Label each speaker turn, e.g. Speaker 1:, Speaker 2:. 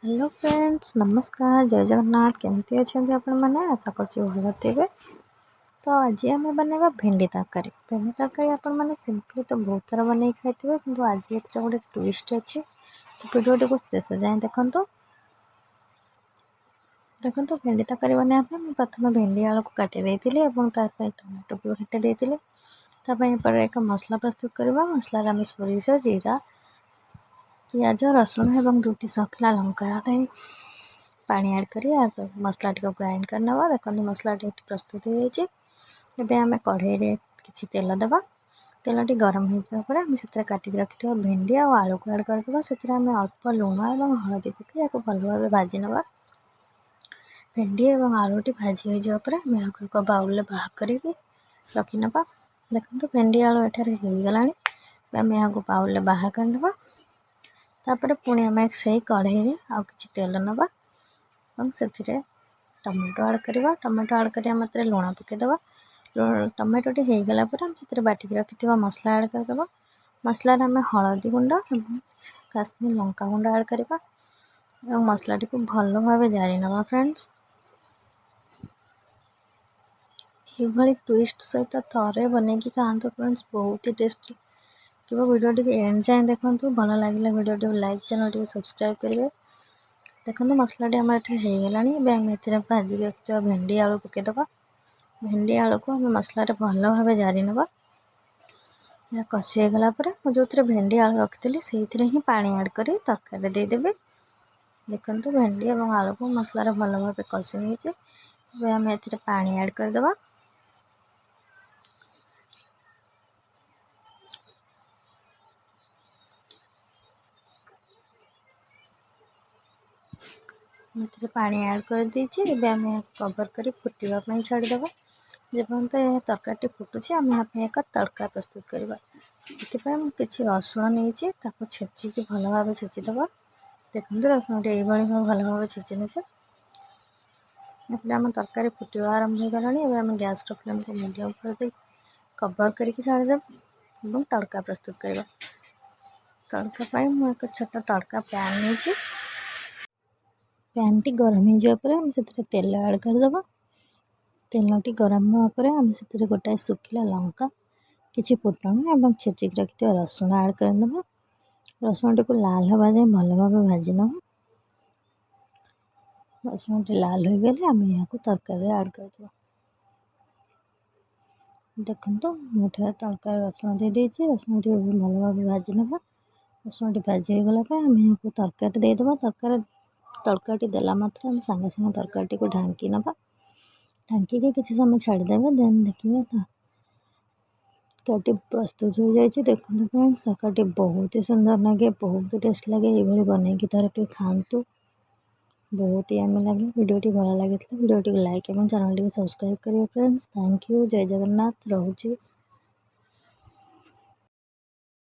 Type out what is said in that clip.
Speaker 1: Hello friends, ନମସ୍କାର, ଜୟ ଜଗନ୍ନାଥ। କେମିତି ଅଛନ୍ତି ଆପଣମାନେ? ଆଶା କରୁଛି ଭଲ ଥିବେ। ତ ଆଜି ଆମେ ବନେଇବା ଭେଣ୍ଡି ତରକାରୀ। ଭେଣ୍ଡି ତରକାରୀ ଆପଣମାନେ ସିମ୍ପଲି ତ ବହୁତ ଥର ବନେଇ ଖାଇଥିବେ, କିନ୍ତୁ ଆଜି ଏଥିରେ ଗୋଟେ ଟୁଇଷ୍ଟ ଅଛି। ତ ଭିଡ଼ିଓଟିକୁ ଶେଷ ଯାଏଁ ଦେଖନ୍ତୁ। ଦେଖନ୍ତୁ, ଭେଣ୍ଡି ତରକାରୀ ବନେଇବା ପାଇଁ ମୁଁ ପ୍ରଥମେ ଭେଣ୍ଡି ଆଳୁକୁ କାଟି ଦେଇଥିଲି ଏବଂ ତା ପାଇଁ ଟମାଟୋ ବି କାଟି ଦେଇଥିଲି। ତା ପାଇଁ ଏପଟେ ଏକ ମସଲା ପ୍ରସ୍ତୁତ କରିବା। ମସଲାରେ ଆମେ ସୋରିଷ, ଜିରା, ପିଆଜ, ରସୁଣ ଏବଂ 2ଟି ଶୁଖିଲା ଲଙ୍କା ଦେଇ ପାଣି ଆଡ଼୍ କରି ମସଲାଟିକୁ ଗ୍ରାଇଣ୍ଡ କରିନେବା। ଦେଖନ୍ତୁ, ମସଲାଟି ଏଠି ପ୍ରସ୍ତୁତ ହୋଇଯାଇଛି। ଏବେ ଆମେ କଢ଼େଇରେ କିଛି ତେଲ ଦେବା। ତେଲଟି ଗରମ ହୋଇଯିବା ପରେ ଆମେ ସେଥିରେ କାଟିକି ରଖିଥିବା ଭେଣ୍ଡି ଆଉ ଆଳୁକୁ ଆଡ଼୍ କରିଦେବା। ସେଥିରେ ଆମେ ଅଳ୍ପ ଲୁଣ ଏବଂ ହଳଦୀ ପକାଇ ଏହାକୁ ଭଲ ଭାବେ ଭାଜି ନେବା। ଭେଣ୍ଡି ଏବଂ ଆଳୁଟି ଭାଜି ହୋଇଯିବା ପରେ ଆମେ ଏହାକୁ ଏକ ବାଉଲରେ ବାହାର କରିକି ରଖିନେବା। ଦେଖନ୍ତୁ, ଭେଣ୍ଡି ଆଳୁ ଏଠାରେ ହୋଇଗଲାଣି। ଏବେ ଆମେ ଏହାକୁ ବାଉଲରେ ବାହାର କରିନେବା। ତାପରେ ପୁଣି ଆମେ ସେଇ କଢ଼େଇରେ ଆଉ କିଛି ତେଲ ନେବା ଏବଂ ସେଥିରେ ଟମାଟୋ ଆଡ଼୍ କରିବା। ଟମାଟୋ ଆଡ଼୍ କରିବା ମାତ୍ରେ ଲୁଣ ପକାଇଦେବା। ଟମାଟୋଟି ହେଇଗଲା ପରେ ଆମେ ସେଥିରେ ବାଟିକି ରଖିଥିବା ମସଲା ଆଡ଼୍ କରିଦେବା। ମସଲାରେ ଆମେ ହଳଦୀ ଗୁଣ୍ଡ ଏବଂ କାଶ୍ମୀର ଲଙ୍କା ଗୁଣ୍ଡ ଆଡ଼୍ କରିବା ଏବଂ ମସଲାଟିକୁ ଭଲ ଭାବେ ଜାରି ନେବା। ଫ୍ରେଣ୍ଡସ୍, ଏଇଭଳି ଟୁଇଷ୍ଟ ସହିତ ଥରେ ବନେଇକି ଖାଆନ୍ତୁ ଫ୍ରେଣ୍ଡସ୍, ବହୁତ ହି ଟେଷ୍ଟି କିମ୍ବା। ଭିଡ଼ିଓଟିକୁ ଏଣ୍ଡ ଯାଏଁ ଦେଖନ୍ତୁ। ଭଲ ଲାଗିଲେ ଭିଡ଼ିଓଟିକୁ ଲାଇକ୍, ଚ୍ୟାନେଲଟିକୁ ସବସ୍କ୍ରାଇବ୍ କରିବେ। ଦେଖନ୍ତୁ, ମସଲାଟି ଆମର ଏଠାରେ ହେଇଗଲାଣି। ଏବେ ଆମେ ଏଥିରେ ଭାଜିକି ରଖିଥିବା ଭେଣ୍ଡି ଆଳୁ ପକାଇଦେବା। ଭେଣ୍ଡି ଆଳୁକୁ ଆମେ ମସଲାରେ ଭଲ ଭାବେ ଜାରି ନେବା। ଏହା କଷି ହେଇଗଲା ପରେ ମୁଁ ଯେଉଁଥିରେ ଭେଣ୍ଡି ଆଳୁ ରଖିଥିଲି, ସେଇଥିରେ ହିଁ ପାଣି ଆଡ଼୍ କରି ତରକାରୀରେ ଦେଇଦେବି। ଦେଖନ୍ତୁ, ଭେଣ୍ଡି ଏବଂ ଆଳୁକୁ ମସଲାରେ ଭଲ ଭାବେ କଷି ନେଇଛି। ଏବେ ଆମେ ଏଥିରେ ପାଣି ଆଡ଼୍ କରିଦେବା। ମୁଁ ଏଥିରେ ପାଣି ଆଡ଼୍ କରିଦେଇଛି। ଏବେ ଆମେ ଏହାକୁ କଭର୍ କରି ଫୁଟିବା ପାଇଁ ଛାଡ଼ିଦେବା। ଯେପର୍ଯ୍ୟନ୍ତ ଏହା ତରକାରୀଟି ଫୁଟୁଛି, ଆମେ ଏହା ପାଇଁ ଏକ ତଡ଼କା ପ୍ରସ୍ତୁତ କରିବା। ଏଥିପାଇଁ ମୁଁ କିଛି ରସୁଣ ନେଇଛି, ତାକୁ ଛେଚିକି ଭଲ ଭାବେ ଛେଚିଦେବା। ଦେଖନ୍ତୁ, ରସୁଣଟି ଏଇଭଳି ଭାବେ ଭଲ ଭାବେ ଛେଚି ନେବେ। ଏପଟେ ଆମ ତରକାରୀ ଫୁଟିବା ଆରମ୍ଭ ହୋଇଗଲାଣି। ଏବେ ଆମେ ଗ୍ୟାସ୍ର ଫ୍ଲେମ୍କୁ ମିଡ଼ିୟମ୍ କରିଦେଇ କଭର୍ କରିକି ଛାଡ଼ିଦେବା ଏବଂ ତଡ଼କା ପ୍ରସ୍ତୁତ କରିବା। ତଡ଼କା ପାଇଁ ମୁଁ ଏକ ଛୋଟ ତଡ଼କା ପ୍ୟାନ୍ ନେଇଛି। ପ୍ୟାନ୍ଟି ଗରମ ହେଇଯିବା ପରେ ଆମେ ସେଥିରେ ତେଲ ଆଡ଼୍ କରିଦେବା। ତେଲଟି ଗରମ ହେବା ପରେ ଆମେ ସେଥିରେ ଗୋଟାଏ ଶୁଖିଲା ଲଙ୍କା, କିଛି ଫୁଟଣ ଏବଂ ଛେଚିକି ରଖିଥିବା ରସୁଣ ଆଡ଼୍ କରିନେବା। ରସୁଣଟିକୁ ଲାଲ ହେବା ଯାଏଁ ଭଲ ଭାବେ ଭାଜି ନେବା। ରସୁଣଟି ଲାଲ ହୋଇଗଲେ ଆମେ ଏହାକୁ ତରକାରୀରେ ଆଡ଼୍ କରିଦେବା। ଦେଖନ୍ତୁ, ମୁଁ ଏଠାରେ ତରକାରୀ ରସୁଣ ଦେଇଦେଇଛି। ରସୁଣଟି ଏବେ ଭଲ ଭାବେ ଭାଜି ନେବା। ରସୁଣଟି ଭାଜି ହୋଇଗଲା ପରେ ଆମେ ଏହାକୁ ତରକାରୀ ଦେଇଦେବା। ତଡ଼କାଟି ଦେଲା ମାତ୍ରେ ଆମେ ସାଙ୍ଗେ ସାଙ୍ଗେ ତରକାରୀଟିକୁ ଢାଙ୍କି ନେବା। ଢାଙ୍କିକି କିଛି ସମୟ ଛାଡ଼ିଦେବେ, ଦେନ୍ ଦେଖିବେ ତରକାରୀଟି ପ୍ରସ୍ତୁତ ହୋଇଯାଇଛି। ଦେଖନ୍ତୁ ଫ୍ରେଣ୍ଡସ୍, ତରକାରୀଟି ବହୁତ ହି ସୁନ୍ଦର ଲାଗେ, ବହୁତ ଟେଷ୍ଟ ଲାଗେ। ଏଇଭଳି ବନେଇକି ଥରେ ଟିକେ ଖାଆନ୍ତୁ, ବହୁତ ହି ୟମି ଲାଗେ। ଭିଡ଼ିଓଟି ଭଲ ଲାଗିଥିଲେ ଭିଡ଼ିଓଟିକୁ ଲାଇକ୍ ଏବଂ ଚ୍ୟାନେଲଟିକୁ ସବସ୍କ୍ରାଇବ୍ କରିବେ friends. Thank you, Jay Jagannath, ରହୁଛି।